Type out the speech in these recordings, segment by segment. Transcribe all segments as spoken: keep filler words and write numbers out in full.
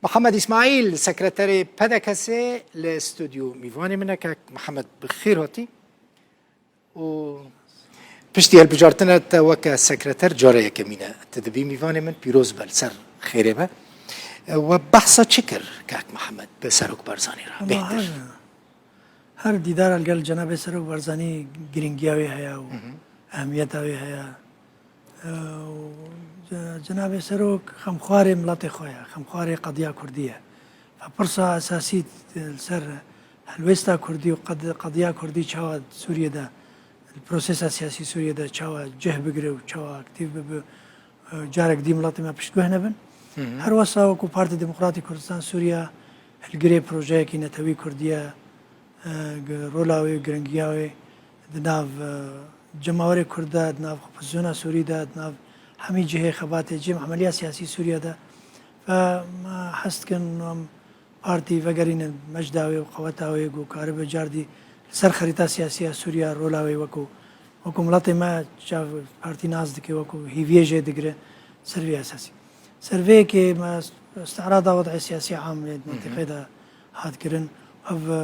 Mihemed Îsmaîl, sekreterê P D K S'ê li stûdyo mîvanê min e. Kak Mihemed, bi xêr hatî. Û piştî hilbijartina te weke sekreter cara yekemîn e. Tu dibî mîvanê min, pîroz be, li ser xêrê be. We behsa çi kir, Kak Mihemed, bi Serok Barzanî re? Wela bêhtir. Her, her dîdara li gel Cenabê Serok Barzanî girîngiya wê heye û Hı hı. ehmiyeta wê heye. Ew, ce-, Cenabê Serok xemxwarê miletê xwe ye, xemxwarê qediya kurdî ye. Ve pirsa esasî li ser helwêsta kurdî û qed-, qediya kurdî çawa Sûriyê de, li prosesa siyasî Sûriyê de çawa cih bigire û çawa aktîf bibe, e, carek dî miletê me piştguh nebin. Hı hı. Her wesa wekû Partî Demokratî Kurdistan Sûriya hilgirê projeyekî netewî kurdî ye, e, gi-, rola wê û giringiya wê di nav, e, cemawerê kurd de, di nav opozisyona Sûrî de, di nav hemî cihê xebatê, cihê emeliya siyasî Sûriye de. Ve me hez dikin em partî vegerînin mecda wê û qeweta wê ku karibe cardî li ser xerîta siyasî ya Sûriye rola wê wekû, wekû miletê me çav partî nas dike, wekû hîviyê jê digire ser vê esasî. Ser vê yekê me isti'rada wed'ê siyasî am ê Hı hı. mintîqê de hat kirin. Ev, e,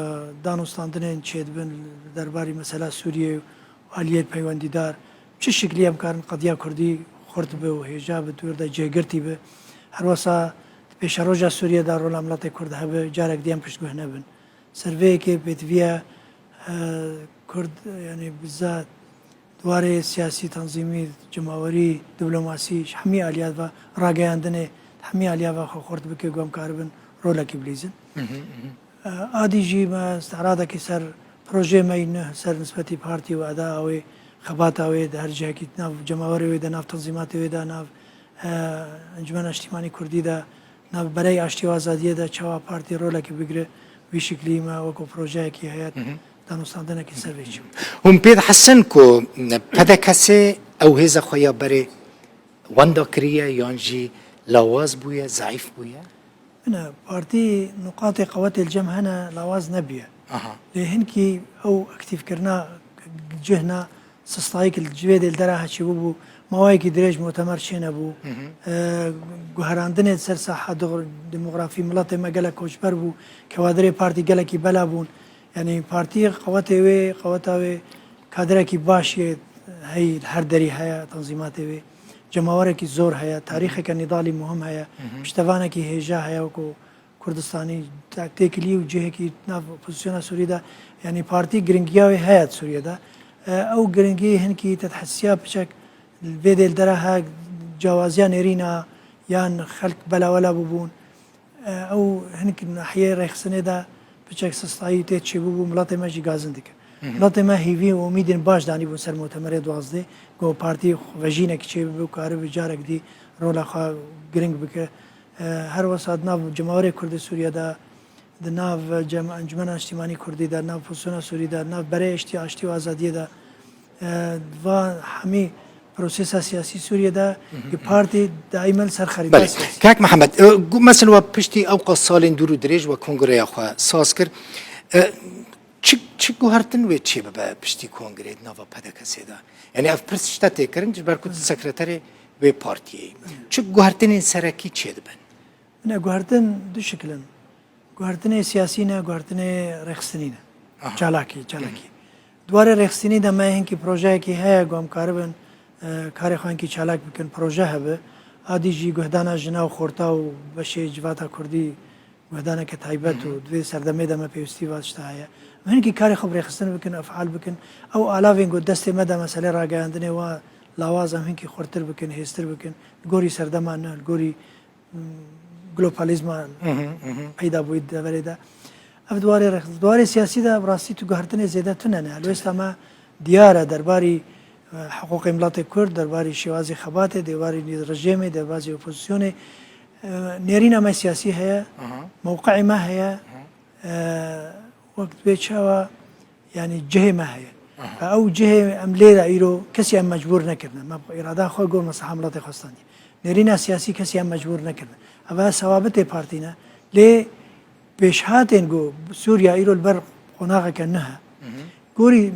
danûstandinên çêdibin li derbarî mesela Sûriyê û aliyê peywendîdar, çi şiklî em karin qediya kurdî xurt bi û hêja bi, di wir de cêgirtî bi. Her wesa di pêşeroja Sûriyê de rola miletê kurd hebe, carek dî em piştguh nebin. Ser vê yekê pêtivî ye, e, kurd, yanî biza di warê siyasî, tanzîmî, cemawerî, diplomasî, ji hemî aliya ve rageyandinê, hemî aliya ve xwe xurt bike ku em karibin rolekî bilîzin. Hı hı, hı hı. E, a dî jî me isti'radekî ser projeyê me yî nuh, ser nisbetî partî û eda wê, xebata wê di her cihekî, nav cemawerê wê de, nav tanzîmatê wê de, nav, e, Encûmena Niştîmanî Kurdî de, nav berey aştî û azadiyê de çawa partî rolekî bigire, wî şiklî me wekû projeyekî heye, Hı hı. danûstandinekî ser vê çi. Hûn pê dihesin ku P D K S ew hêza xwe ya berê wenda kiriye yan jî lawaz bûye, zeîf bûye? Bine, partî nuqatê qewetê li cem hene, lawaz nebûye. Aha. Lê hinkî ew aktîfkirina cihna sistayî ki li civê dê li dera heçî bûbû, mawayekî dirêj mutemer çênebû. Hı hı. E, guherandinê li ser saha dog-, demografî miletê me gelek koçber bû, kewadirê partî gelekî bela bûn. Yanî partî qewetê wê, qeweta wê kaderekî baş yê hey her derî heye, tanzîmatê wê. Cemawerekî zor heye, tarîxeke nîdalî muhim heye, Hı hı. piştevanekî hêja heye wekû Kurdistanî, te-, têkilî û cihekî nav opozisyona Sûrî de, yanî partî giringiya wê heye di Sûriyê de. E, ew giringî hinkî te dihesiya piçek vê dê li dera he cawaziya nêrîna yan xelk belawela bûbûn. E, ew hinek nahiyê rêxistinê de piçek sistayî tê çêbûbû, miletê me jî gazin dike. Hı hı. Miletê me hîvî û umîdên baş danîbûn ser mutemerê duwazdeh, ku partî xwevejînekî çêbibe û karibe carek dî rola xwe giring bike. E, her wesa di nav cemawerê Kurdê Sûriye de, di nav cem-, Encûmena Niştîmanî Kurdî de, di nav Opozisyona Sûrî de, di nav berê eştî, aştî û azadiyê de, e, va hemî prosesa siyasî Sûriye de Hı hı, hı. partî daîmen ser xerîta Belê. siyasî. Kak Mihemed, e, gu-, mesela we piştî ew qas salên dûr û dirêj we kongreya xwe saz kir. E, çi, çi guhertin wê çê bibe piştî kongreyê di nava P D K S'ê de? Yanî ev pirs ji te tê kirin, ji ber ku tu Hı. sekreterê wê partiyê yî. Hı. Çi guhertinên serekî çê dibin? Bine, guhertin du şikil in. Guhertinê siyasî ne, guhertinê rêxistinî ne. Aha. Çalakî, çalakî. Hı hı. Di warê rêxistinî de me hinkî projeyekî heye ku em karibin, e, karê xwe hinkî çalak bikin, proje hebe. A dî jî guhdana jina û xorta û beşê civata kurdî guhdaneke taybet û Hı hı. di vê serdemê de me pêwîstî va tişta heye. Em hinkî karê xwe bi rêxistin bikin, efal bikin. Ew alavên ku destê me de meselê rageyandinê wa lawaz em hinkî xurtir bikin, hêztir bikin. Li gorî serdema nû, li gorî globalizma Hı hı, hı hı. peyda bûyî di deverê de. Ev di warê rex-, di warê siyasî de bi rastî tu guhertinê zêde tune ne. Helwêsta me diyar e derbarî, e, hiqûqê miletê Kurd, derbarî şêwazê xebatê, derbarî rejêmê, derbarî opozisyonê. E, nêrîna me siyasî heye, Hı hı. mewqeyê me heye. Hı hı. E, wek dibê çawa, yanî cihê me heye. Aha. Ve ew cihê em lê de îro kesî em mecbûr nekirine. Me bi îrada xwe got me saha miletê xwe standî. Nêrîna siyasî kesî em mecbûr nekirine. Ev e sewabitê partî ne. Lê pêşhatên ku Sûriya îro li ber qonaxeke nuh e. Hı hı. Gorî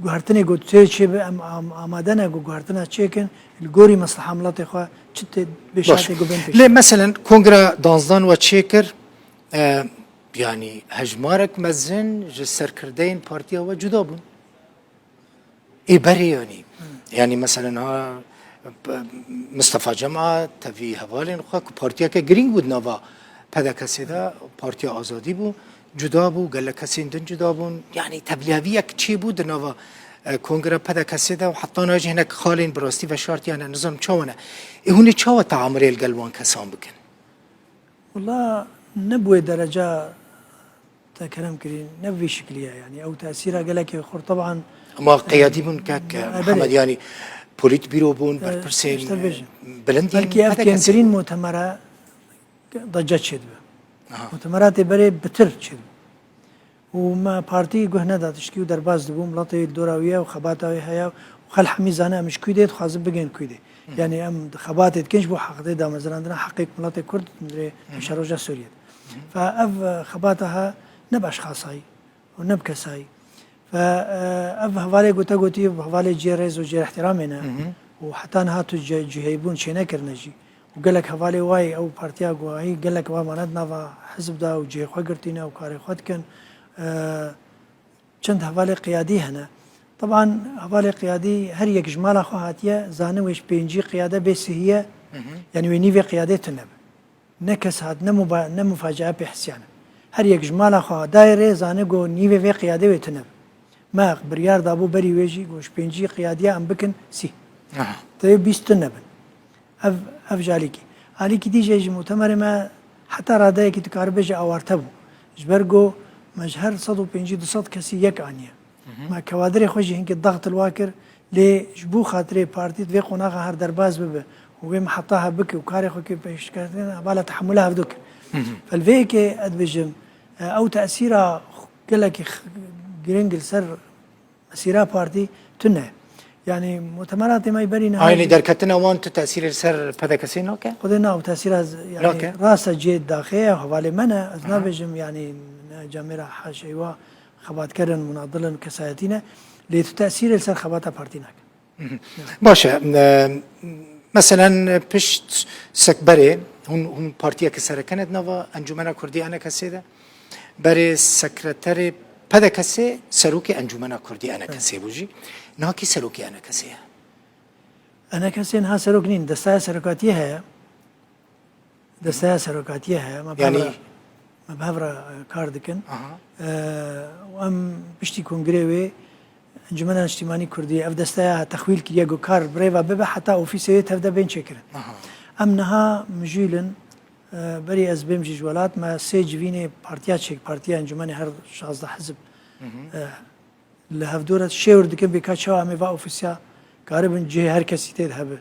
guhertinê ku tê çêbe, em am-, amade ne ku guhertina çêkin, li gorî mesleha miletê xwe çi tê bê Baş. şartê ku bên pêş. Lê meselen kongra danzdan we çêkir, e, yanî hejmarek mezin ji serkirdeyên partiya we cuda bûn. Ê berê yanî. Yanî meselen ha p-, Mistefa Cema tevî hevalên xwe ku partiyeke girîng bû di nava P D K S'ê de, Partiya Azadî bû, cuda bû, gelek kesên din cuda bûn. Yanî tevliheviyek çêbû di nava, e, kongre P D K S'ê de û heta niha jî hinek xalên bi rastî veşartiyane, nizanim çawa ne. Ê hûn ê çawa teamulê li gel wan kesan bikin? Wela ne bi wê dereca te kerem kirî, ne bi vî şikilî ye. Yanî ew tesîra gelekî xurt teban. Ama qeyadî bûn kek, e, e, Mihemed, belê. Yanî polîtbîro bûn, berpirsên, işte bêjin. e, bilindî Belkî ev P D K S'ê. kêmtirîn mutemera daca çêdibe. Aha. Mutemeratê berê bitir çêdibe. Û me partî guh neda tişkî û derbas dibû, miletê dora wî ye û xebata wî heye û xelk hemî zane em ji kû dê dixwazin bigên kû dê. Yanî em xebatê dikin ji bo heqdê damezrandina heqê miletê Kurd di hundirê pêşeroja Sûriyê de. Fe ev, e, xebata he ne bi eşxasayî û ne bi kesayî. Fe, e, ev hevalê ku te gotî, hevalê cihê rêz û cihê ihtiramê ne. Û heta niha tu ce-, cihêbûn çênekirine jî. Û gelek hevalê wayê ew partiya guhayî, gelek wa mane di nava hizb de û cihê xwe girtîne û karê xwe dikin. E, çend hevalê qiyadî hene. Teban hevalê qiyadî her yek ji mala xwe hatiye, zane wê ji pêncî qiyade bê sihî ye, yanî wê nîvê qiyadê tune be. Ne kes hat, ne muba-, ne mufacia pê hesiyane. Her yek ji mala xwe dayê rê, zane ku nîvê vê qiyadê wê tune be. Me biryar dabû berî wê jî, ku ji pêncî qiyadiya em bikin sî. Aha. Tevê bîst tune bin. Ev, ev ji alîkî. Alîkî dî jî ji mutemerê me heta radeyekî dikare bêje awarte bû. Ji ber ku me ji her sed û pêncî du sed kesî yek aniye. Me kewadirê xwe jî hinkê daxtil wa kir, lê ji bo xatirê partî di vê qonaxa her derbas bibe û wê miheta he bike û karê xwe kê pêşkerdin, hevala tehemûla hevdu kir. Fel vê yekê ez dibêjim, e, ew tesîra gelekî x-, giring li ser mesîra partî tune. Yanî mutemeratê me berî niha Aynî jî derketina wan tu tesîrê li ser P D K S'ê nake? Xwedê na, ew tesîra z-, yanî Nake. Rasta cihê daxê ye, hevalê me ne. Ez nabêjim, yanî ne camêra haşeywa xebatker in, munadil in, kesayetî ne. Lê tu tesîrê li ser xebata partî nake. Baş e. E, meselen pişt sekberê hûn, hûn partiyeke sereke ne di nava Encûmena Kurdî E N K S'ê de. Berê sekreterê P D K S'ê serokê Encûmena Kurdî E N K S'ê bû jî. Niha kî serokê E N K S'ê ye? E N K S'ê niha serok nîn, desteya serokatiyê heye. Desteya serokatiyê heye. Me bi Yanî hev re, me bi hev re, e, kar dikin. Aha. E, û em piştî kongrê wê Encûmena Niştîmanî Kurdî ev desteya texwîl kiriye ku kar bi rê ve bibe heta ofîsê wê tevde bên çêkirin. Aha. Em niha mijûl in, e, berî ez bêm jî ji welat, me sê civînê partiya çêk, partiya Encûmenê her şazdeh hizb, e, li hevdû re şêwir dikin bê ka çawa em ê va ofîsya karibin cihê her kesî tê de hebe.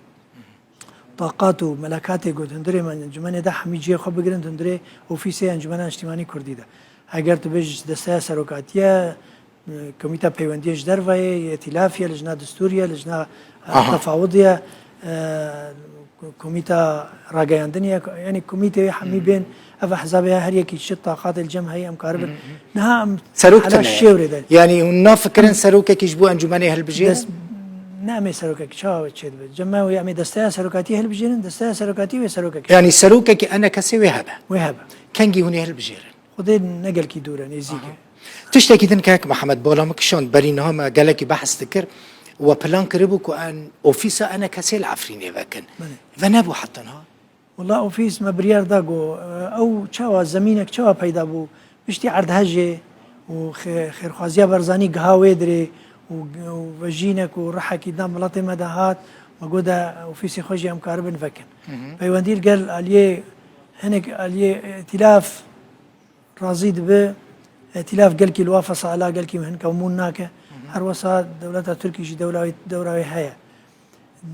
Taqat û melekatê ku di hundirê me encûmenê de hemî cihê xwe bigirin di hundirê ofîsê Encûmena Niştîmanî Kurdî de. Heger tu bêjî desteya serokatiye, e, komîta peywendiyê ji derve ye, yê îtîlaf ye, lijna destûrî ye, lijna, e, Aha. tefawid ye, e, komîta rageyandinê ye, yanî komîtê hemî bên, ev ehzabê her yekî çi taqatê li cem heye em karibin. Niha em Serok hala tune ye. şêwrê de. Yanî hûn nafikirin serokekî ji bo encûmenê hilbijêrin? Des-, ne em ê serokekî çawa çêdibe? Cem me wê em ê desteya serokatiyê hilbijêrin, desteya serokatiyê wê serokekî. Yanî serokekî E N K S'ê wê hebe? Wê hebe. Kengî hûn ê hilbijêrin? Xwedê ne gelkî dûr e, nêzîk e. Aha. Tiştekî din kek Mihemed, bala min kişand, berî niha me gelekî behs dikir. We plan kiribû ku en ofîsa E N K S'ê li Efrînê vekin. Belê. Ve nebû heta niha? Wela ofîs me biryar da ku, e, ew çawa zemînek çawa peyda bû? Piştî erdhejê û xê-, xêrxwaziya Barzanî giha wê dirê û, û vejînek û rihekî da miletê me de hat, me got de ofîsê xwe jî em karibin vekin. Peywendî li gel aliyê, hinek aliyê îtîlaf razî dibe, îtîlaf gelkî li wa fesala gelkî hinek mûn nake. Her wesa dewleta Tirkî jî dewla wê, dewra wê heye.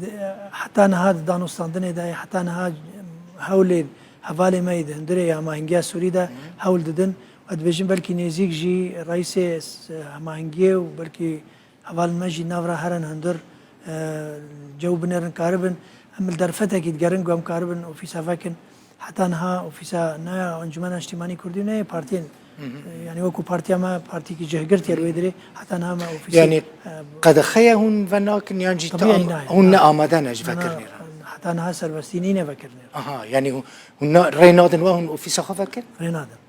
Di-, heta niha di danûstandinê de ye, heta niha hewlên hevalê me yê di hundirê ya hemahengiya Sûrî de hewl didin. Ez dibêjim belkî nêzîk jî reîsê s-, hemahengiyê û belkî hevalên me jî nav re herin hundir, e, cew binêrin karibin. Em li derfetekî digerin ku em karibin ofîsa vekin. Heta niha ofîsa ne ya Encûmena Niştîmanî Kurdî û ne yê partiyên E, yanî wekû partiya me partîkî cihgirtî ye li wê dirê, heta niha me ofîsê, Yanî e, qedexeya hûn venakin yan jî Tabii, tam nayê, hûn nayê. ne amade ne ji vekirinê re? Heta niha serbestî nîne vekirinê re. Aha, yanî hûn, hûn na-, rê nadin we hûn ofîsa xwe vekin? Rê nadin.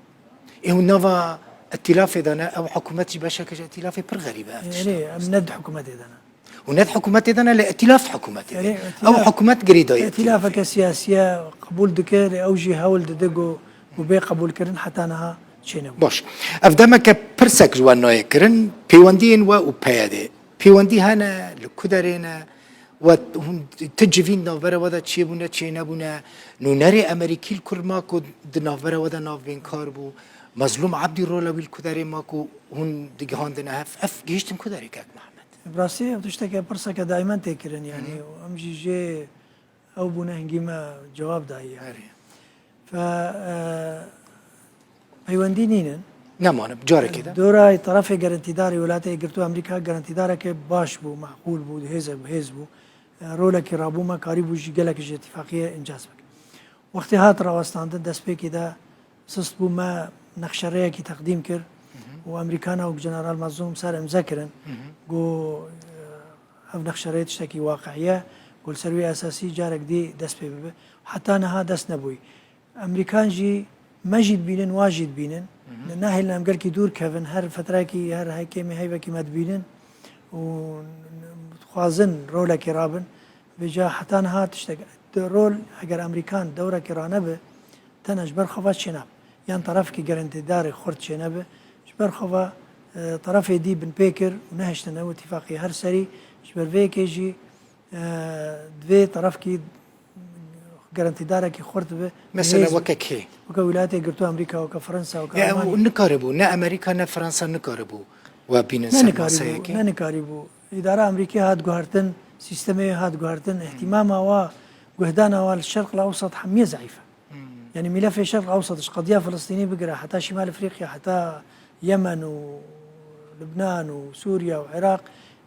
Ê hûn nava îtîlafê de ne, ew hikûmet jî beşek ji îtîlafê pir xerîb e ev tişt. Erê, em ne di hikûmetê de ne. Hûn ne di hikûmetê de ne, lê îtîlaf di hikûmetê de. Erê, Ew îtîlaf, hikûmet girêdayî îtîlafeke siyasî ye, qebûl dike, lê ew jî hewl dide ku, ku bê qebûlkirin heta niha çênebû. Baş. Ev demeke pirsek ji we nayê kirin, pêwendiyên we û P Y D'ê. Pêwendî hene, li ku derê ne? We hûn ti civîn navbera we de çêbûne, çênebûne? Nûnerê Amerîkî li kur ma ku di navbera we de navbênkar bû? Mezlûm Ebdî rola wî li ku derê ma ku hûn digihandine hev? Ev gihiştin ku derê kek Mehmet? Bi rastî ev tişteke pirseke daimen tê kirin, yanî Hı hı. em jî jê ew bûne hingî me cewab dayî, yanî. Erê. Fe, e, peywendî nînin. Nemane, carekê de. Dora tarafê gerentîdarê Welatê Yekgirtû Amerîka gerentîdareke baş bû, meqûl bû, hêz, hêz bû. E, rolekî rabû me, karîbû jî gelek ji îtîfaqiyê încas bike. Wextê hat rawestandin, destpêkê de sist bû, me nexşerêyekî teqdîm kir û Amerîkana û General Mazlûm ser imze kirin. Hı hı. Got, e, ev nexşerê tiştekî waqi'î ye, ku li ser wê esasî carek dî dest pê bibe. Heta niha dest nebûyî. Amerîkan jî, me jî dibînin, wan jî dibînin. Hı hı. Ne, nahêlin em gelkî dûr kevin, her fetrekî, her he-, kêmî heyvekî me dibînin û dixwazin rolekê rabin. Vêca heta niha tiştek, rol, eger Amerîkan dewrekê ranebe, tena ji ber xwe ve çênabe. Yan tarafekî gerentîdarê xurt çênebe, ji ber xwe ve, e, tarafê dî binpê kir û nehiştine ew îtîfaqî her serî, ji ber vê yekê jî, e, divê tarafekî gerentîdarekî xurt be. Mesela Hêz weke kê? Weke Wîlayetê Girtû Amerîka, weke Fransa, weke Ya, Almanya. Û nikaribû, ne Amerîka ne Fransa nikaribû we bînin Ne ser nikarîbû, maseyekê? ne nikarîbû. Îdara Amerîkî hat guhertin, sîstemê hat guhertin, îhtîmama wa, guhdana wa li Şerq el Ewsat hemiye zeîf e. Hmm. Yanî mîlefê Şerq Ewsat, ji qediya Filistînî bigire, heta Şîmal Efrîqya, heta Yemen û Lubnan û Sûriye û Iraq,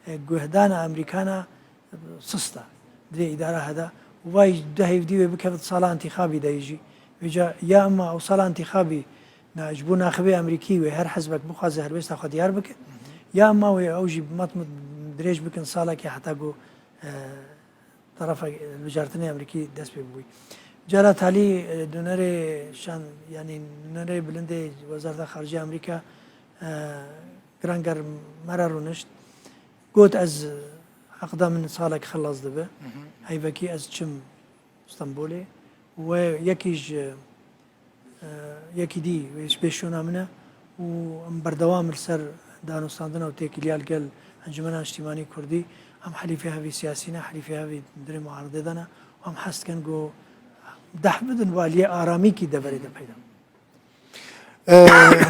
e, guhdana Amerîkana sist e. Divê îdara heda. Û vay de hêvdî wê bikevit sala întîxabî de yî jî. Vêca ya emma ew sala întîxabî na-, ji bo naxibê Amerîkî wê her hizbek bixwaze helwêsta xwe diyar bike. Ya emma wê ew jî mat mit dirêj bikin salekê heta ku, e, tarafa hilbijartinê Amerîkî dest pê bibûy. Cara talî, e, nûnerê şan, yanî nûnerê bilindê Wezareta Xarice Amerîka, e, Granger me re rûnişt. Got, ez heqda min salek xilas dibe. Hı hı. Heyvekî ez çim Stenbolê. We yekî ji, e, yekî dî wê ji pêşûna min e û em berdewam li ser danûstandina û têkiliya li gel Encûmena Niştîmanî Kurdî, em helîfê hevî siyasî ne, helîfê hevî dirê muaridê de ne û em hez dikin ku deh bidin waliyê aramîkî deverê de peyda. E,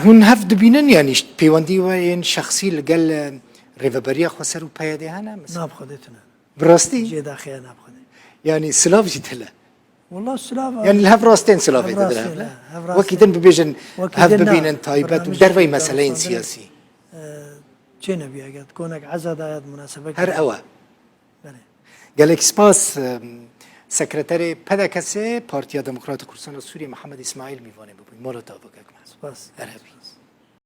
hûn hev dibînin, yanî pêwendî we yên şexsî li gel, e, Rêveberiya Xweser û P Y D hene? Mesela? Na bi Xwedê tune. Bi rastî? Cihê daxê ye, na bi Xwedê. Yanî silav jî tune? Wela silav Yanî li hev rastên silavê hev didin rastên, hev, he, hev wekî rastên. din bibêjin, Wekî hev din na. bibînin taybet û Rewş dervey jî meseleyên danûstandinê, siyasî. e, çê nebî eger konek eza dayet munasebek Her ew e. Belê. Gelek spas, em, sekreterê P D K'ê, Partiya Demokratîk Kurdistana Sûriyê, Mihemed Îsmaîl mîvanê bûbû. Mala te ava kek Mihemed. Spas. Her hebî. Spas.